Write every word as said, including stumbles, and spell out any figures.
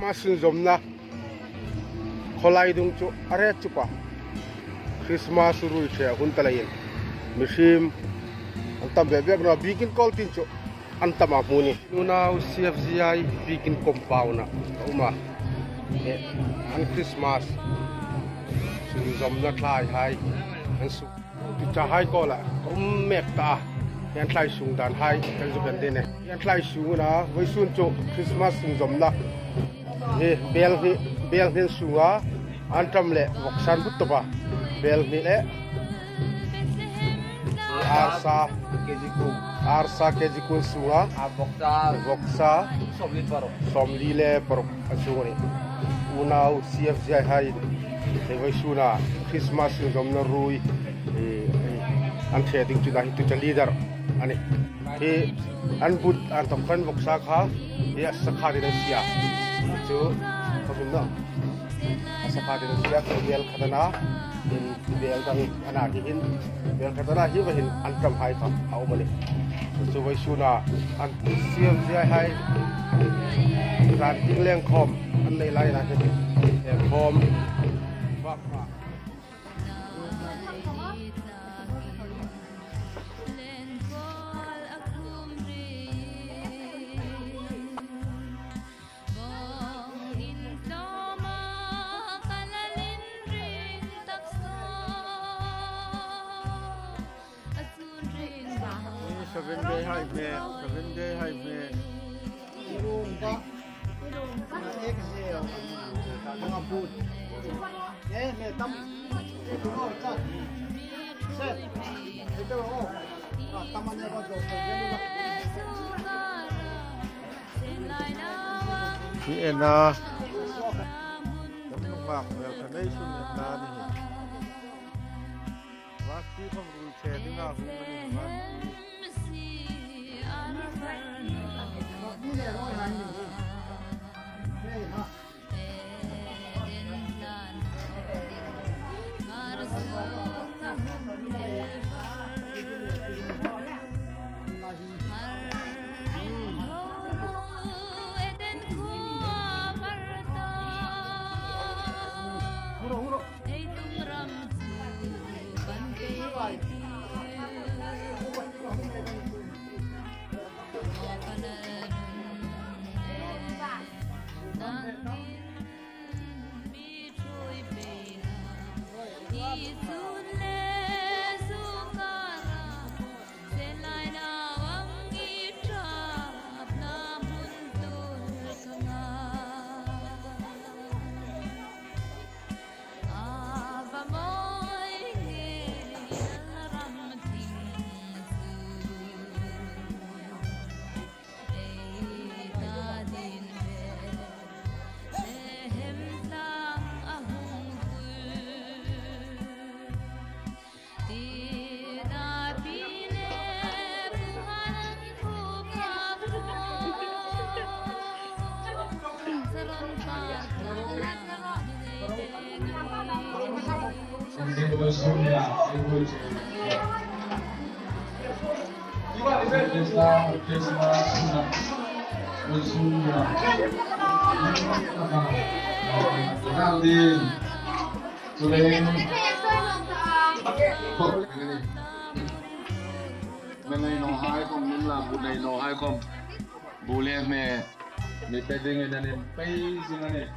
A sunzawmna khawlai dung chu a ret chu pa. Christmas ruoi ṭhe hun ta leiin mihriem an tam bek bek naw, biekin kawl tin chu an tam a hmu ni. Nunau C F Z I biekin compound-a ka um a. He, an Christmas sunzawmna thlaihai an su. Chu chahai kawla ka um mek ta a. Hian thlai sung dan hai kan zu kan din e. Hian thlai sung una vawisun chu Christmas sunzawmna hi bel hni, bel hni sunga an tam le vawksan but tawpa. Bel hni le arsa, arsa K G kuo sunga vawksa sawmli le paruk a sung a ni. Unau C F Z I hai, he vawisuna Christmas sunzawmna ruoi, eh, eh, an ṭhe ding chu na hi tu cha leader a ni. Hi an but an tawk khan vawksa kha, hi a sakhatin an sia. Chu, khawm in na. A sakhatin an sia, kha bel khat ana, in bel dang ana hi hin, bel khat ana hi va hin an tam hai kha a um a ni. Chu vawisuna an C F Z I hai, zan ding leng khawm an nei lai na hi, leng khawm. Seven day hai me, seven day hai me. Hi en a. Kan lungngai hmel kha nei sun en na ni hi. Vasti khawm ruoi ṭhe dinga hung a ni hman. Mi nei naw hai khawm, min la bu nei naw hai khawm. Bu le hme, mi pe dingin an inpe zing a nih.